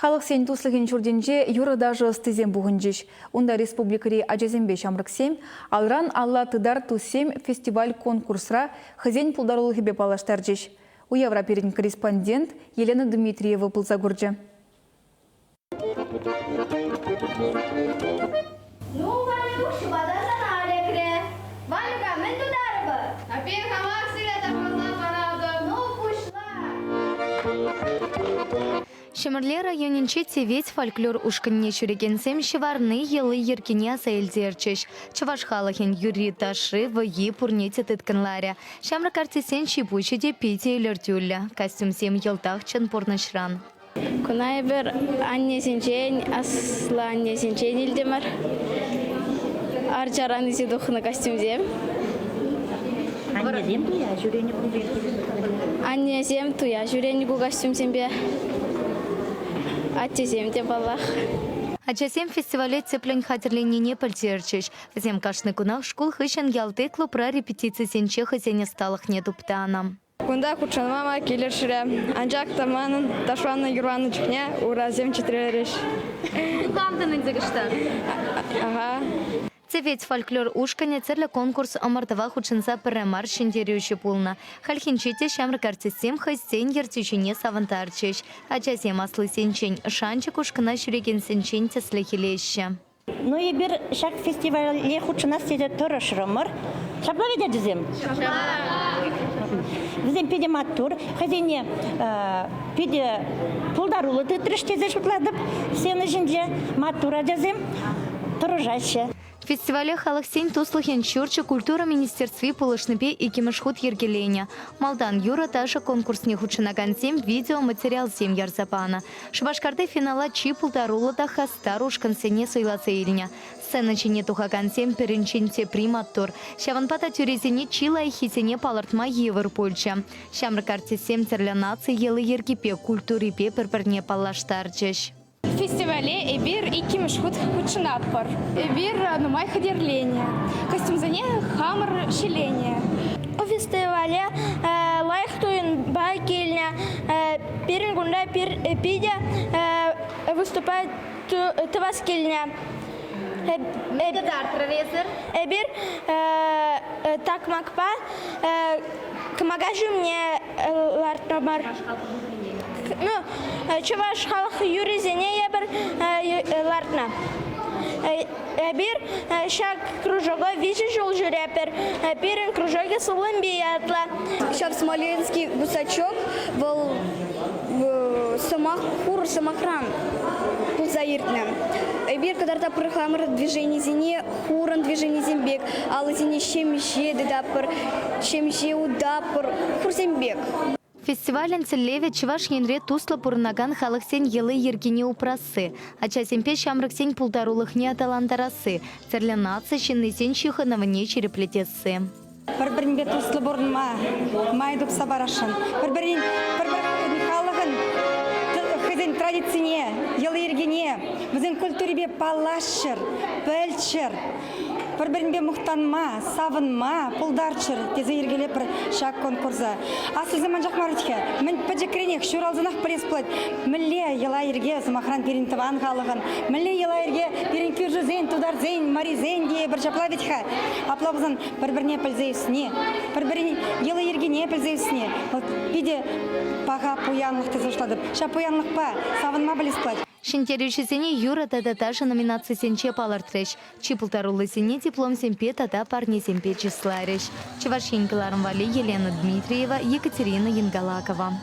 Халӑхсен туслӑхӗн ҫуртӗнче юрӑ-ташӑ ӑстисем пухӑнчӗҫ. Унта республикӑри ачасемпе ҫамрӑксем Алран алла тытар туссем фестиваль-конкурсра хӑйсен пултарулӑхӗпе паллаштарчӗҫ. Уявра пирӗн корреспондент Елена Дмитриева пулса курчӗ. Ну, Валюк, ҫӑпата сана лекрӗ. Валюка, мӗн тутарӑпӑр? Эпир хамах сире тавӑрса паратӑп. Ну, пуҫла. Ҫӗмӗрле районӗнчи Тевет фольклор ушкӑнне ҫӳрекенсем ҫӑварни йӑли-йӗркине аса илтерчӗҫ. Чӑваш халӑхӗн юрри-ташши, вӑййи пурне те тыткӑнларӗ. Ҫамрӑк артистсен ҫи-пуҫӗ те питӗ илӗртӳллӗ. Костюмсем йӑлтах чӑн пурнӑҫран. Куна эпир аннесенчен, аслӑ аннесенчен илтӗмӗр. Арчаран илсе тухнӑ костюмсем. Аннесем туя ҫӳренӗ ку пек? Аннесем туя ҫӳренӗ ку костюмсемпе. Аттесем те паллах. Ачасем фестивале тӗплӗн хатӗрленнине пӗлтерчӗҫ. Вӗсем кашни кунах шкул хыҫҫӑн ялти клубра репетицисенче хӑйсен ӑсталӑхне туптанӑ. Кунта хутшӑнма ма килӗшрӗ, анчах та манӑн ташланӑ юрланӑ чухне урасем чӗтрерӗҫ. Кантӑн ӗнтӗ кӑштах. Ага. Тевет фольклор ушкӑнӗ тӗрлӗ конкурс-ӑмӑртӑва хутшӑнса пӗрре мар ҫӗнтерӳҫӗ пулнӑ. Хальхинче те ҫамрӑк артистсем хӑйсен ертӳҫине савӑнтарчӗҫ. Ачасем аслисенчен, шанчӑк ушкӑна ҫӳрекенсенчен тӗслӗх илеҫҫӗ. Ну, эпир ҫак фестивале хутшӑнас тесе тӑрӑшрӑмӑр. Ҫапла вӗт, ачасем? Ҫапла. Вӗсем питӗ маттур, хӑйсене питӗ пултаруллӑ тытрӗҫ тесе шутлатӑп. Сцена ҫинче маттур ачасем тӑрӑшаҫҫӗ. Фестивале Халӑхсен туслӑхӗн ҫурчӗ культура министерстви пулӑшнипе иккӗмӗш хут йӗркеленӗ. Малтан юрӑ-ташӑ конкурсне хутшӑнакансем видеоматериалсем ярса панӑ. Шупашкарти финала чи пултаруллӑ та хастар ушкӑнсене суйласа илнӗ. Сцена ҫине тухакансем пӗринчен тепри маттур. Ҫавӑнпа та тӳресене чи лайӑххисене палӑртма йывӑр пулчӗ. Ҫамрӑк артистсем тӗрлӗ наци йӑли-йӗркипе, культурипе пӗр-пӗрне паллаштарчӗҫ. Фестивале эпир иккӗмӗш хут хутшӑнатпӑр. Эпир нумай хатӗрленӗ, костюмсене хамӑр ҫӗленӗ. Ку фестивале лайӑх туйӑмпа килнӗ. Пирӗн кунта питӗ выступать тӑвас килнӗ. Мӗн кӑтартрӑр эсир? Эпир такмакпа кӑмака ҫумне лартрӑмӑр. Ну, чӑваш халӑх юррисене эпир лартнӑ. Эпир ҫак кружока виҫӗ ҫул ҫӳретпӗр. Пирӗн кружокӗ Сулӑмпи ятлӑ. Ҫав Смоленский гусачок вӑл сӑмах хур сӑмахран пулса иртнӗ. Эпир кӑтартатпӑр хамӑр движенисене хурӑн движенисем пек, алӑсене ҫемҫе тытатпӑр, ҫемҫе утатпӑр, хурсем пек. Фестивалӗн тӗллевӗ Чӑваш Енре туслӑ пурӑнакан халӑхсен йӑли-йӗркине упрасси, ачасемпе ҫамрӑксен пултарулӑхне аталантарасси, тӗрлӗ наци ҫыннисен ҫыхӑнӑвне ҫирӗплетесси. Пӗр-пӗринпе туслӑ пурӑнма май тупса парасшӑн. Пӗр-пӗрин пӗр-пӗр халӑхӑн хӑйсен традицине, йӑли-йӗркине, вӗсен культурипе паллашчӑр, пӗлччӗр. Пӗр-пӗринпе мухтанма, савӑнма пултарччӑр тесе йӗркелетпӗр ҫак конкурса. Аслисем анчах мар вӗт-ха, мӗн пӗчӗкренех ҫуралсанах пӗлес пулать, мӗнле йӑла-йӗрке, сӑмахран, пирӗн тӑван халӑхӑн, мӗнле йӑла-йӗрке пирӗн кӳршӗсен, тутарсен, марисен тейӗпӗр ҫапла вӗт-ха. Апла пулсан пӗр-пӗрне пӗлсе ӳсни, пӗр-пӗрин йӑли-йӗркине пӗлсе ӳсни вӑл питӗ паха пуянлӑх тесе шутлатӑп. Ҫав пуянлӑхпа савӑнма пӗлес пулать. Ҫӗнтерӳҫӗсене юрӑ тата ташӑ номинацисенче палӑртрӗҫ. Чи пултаруллисене дипломсемпе тата парнесемпе чысларӗҫ. Чӑваш Ен кӑларӑм валли Елена Дмитриева, Екатерина Янгалакова.